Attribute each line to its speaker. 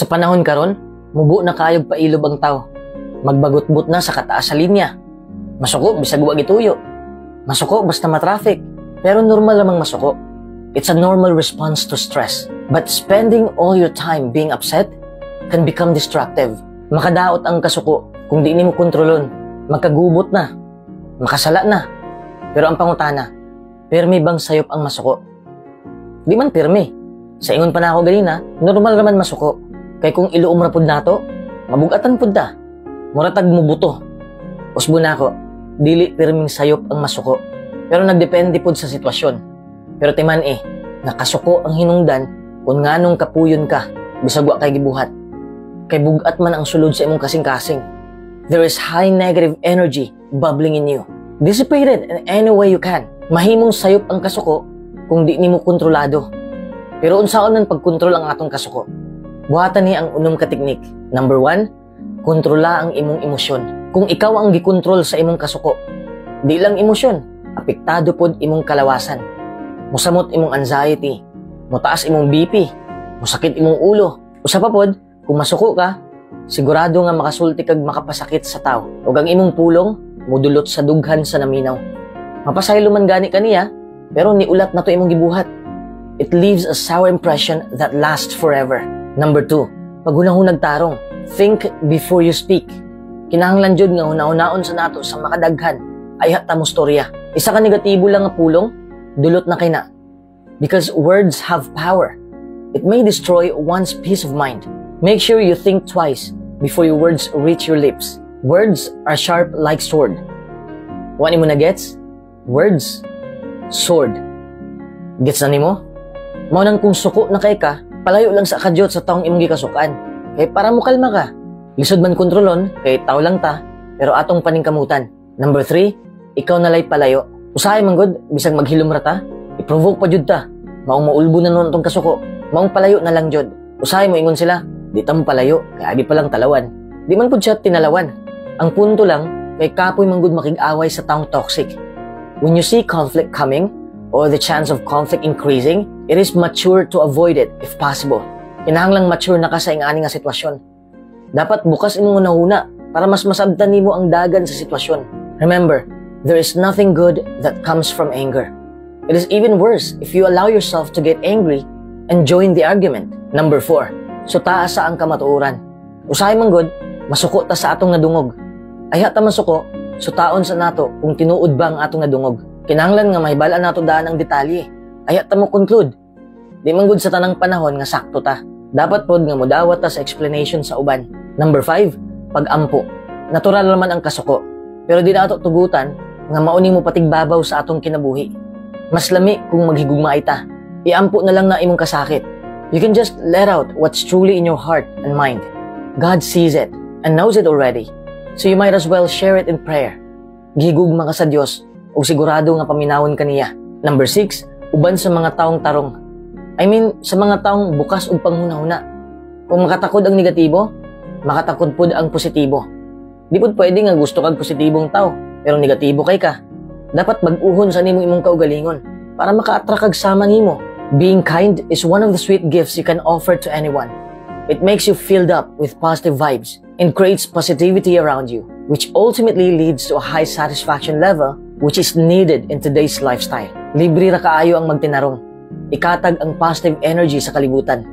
Speaker 1: Sa panahon karon, mubo na kaayog pailob ang tao. Magbagutbot na sa kataas sa linya. Masuko bisag wa gituyo. Masuko basta ma-traffic. Pero normal lamang masuko. It's a normal response to stress. But spending all your time being upset can become destructive. Makadaot ang kasuko kung di nimo kontrolon. Magkagubot na. Makasala na. Pero ang pangutana, pirmi bang sayop ang masuko? Di man pirmi. Sa ingon pa nako ganina, normal raman masuko. Kay kung iluom ra pud nato, mabugatan pud ta. Mura tag mubuto. Usbo nako, dili pirming sayop ang masuko. Pero nagdepende pud sa sitwasyon. Pero timan-i, nakasuko ang hinungdan kung nganong kapuyon ka, bisag wa kay gibuhat. Kay bugat man ang sulod sa imong kasing-kasing. There is high negative energy bubbling in you. Dissipate it in any way you can. Mahimong sayop ang kasuko kung di nimo kontrolado. Pero unsaon man pagkontrol ang atong kasuko? Buhatan ni ang unom ka teknik. Number 1, kontrola ang imong emosyon. Kung ikaw ang gikontrol sa imong kasuko, di lang emosyon, apektado pod imong kalawasan. Musamot imong anxiety, mutaas imong BP, musakit imong ulo. Usa pa pod, kung masuko ka, sigurado nga makasulti kag makapasakit sa tao. Ug ang imong pulong mudulot sa dughan sa naminaw. Mapasaylo man gani kaniya, pero niulat na to imong gibuhat. It leaves a sour impression that lasts forever. Number 2, paghunahunag tarong. Think before you speak. Kinahanglan jud nga hunahunaon sa nato sa makadaghan ayha ta mostorya. Isa ka negatibo lang nga pulong, dulot na kay na. Because words have power. It may destroy one's peace of mind. Make sure you think twice before your words reach your lips. Words are sharp like sword. Wa nimo na gets? Words, sword. Gets na nimo? Mao nang kung suko na kay ka, palayo lang sa kadyot sa taong imong gikasukan. Kay para mo kalma ka. Lisod man kontrolon, kay tao lang ta, pero atong paningkamutan. Number 3, ikaw na lay palayo. Usahay man gud, bisag maghilom ra ta, i-provoke pa jud ta. Maong maulbo na nun atong kasuko. Maong palayo na lang jud. Usahay mo ingon sila, di ta mo palayo, kay abi pa lang talawan. Di man pud siya tinalawan. Ang punto lang, kay kapoy man gud makig-away sa taong toxic. When you see conflict coming, or the chance of conflict increasing, it is mature to avoid it if possible. Kinahanglang mature na ka sa ingani nga sitwasyon. Dapat bukas imong hunahuna para mas masabtan nimo ang dagan sa sitwasyon. Remember, there is nothing good that comes from anger. It is even worse if you allow yourself to get angry and join the argument. Number 4, sutaa sa ang kamatuoran. Usahay man gud, masuko ta sa atong nadungog. Ayha ta masuko, sutaon sa nato kung tinuod ba ang atong nadungog. Kinahanglan nga mahibal-an nato daan ang detalye. Ayha ta mo conclude. Di man gud sa tanang panahon nga sakto ta. Dapat pod nga modawat ta sa explanation sa uban. Number 5, pag-ampo. Natural naman ang kasuko. Pero di na ato tugutan nga mao ni mo patigbabaw sa atong kinabuhi. Mas lami kung maghigugmaay ta. Iampo na lang na imong kasakit. You can just let out what's truly in your heart and mind. God sees it and knows it already. So you might as well share it in prayer. Gihigugma ka sa Dios ug sigurado nga paminawon ka niya. Number 6, uban sa mga taong tarong. I mean, sa mga taong bukas og panghunahuna. Kung makatakod ang negatibo, makatakod pud ang positibo. Di pud pwede nga gusto kag positibong tao, pero negatibo kay ka. Dapat bag-uhon sa nimo imong kaugalingon para maka-attract kag sama nimo. Being kind is one of the sweet gifts you can offer to anyone. It makes you filled up with positive vibes and creates positivity around you, which ultimately leads to a high satisfaction level, which is needed in today's lifestyle. Libre ra kaayo ang magtinarong. Ikatag ang positive energy sa kalibutan.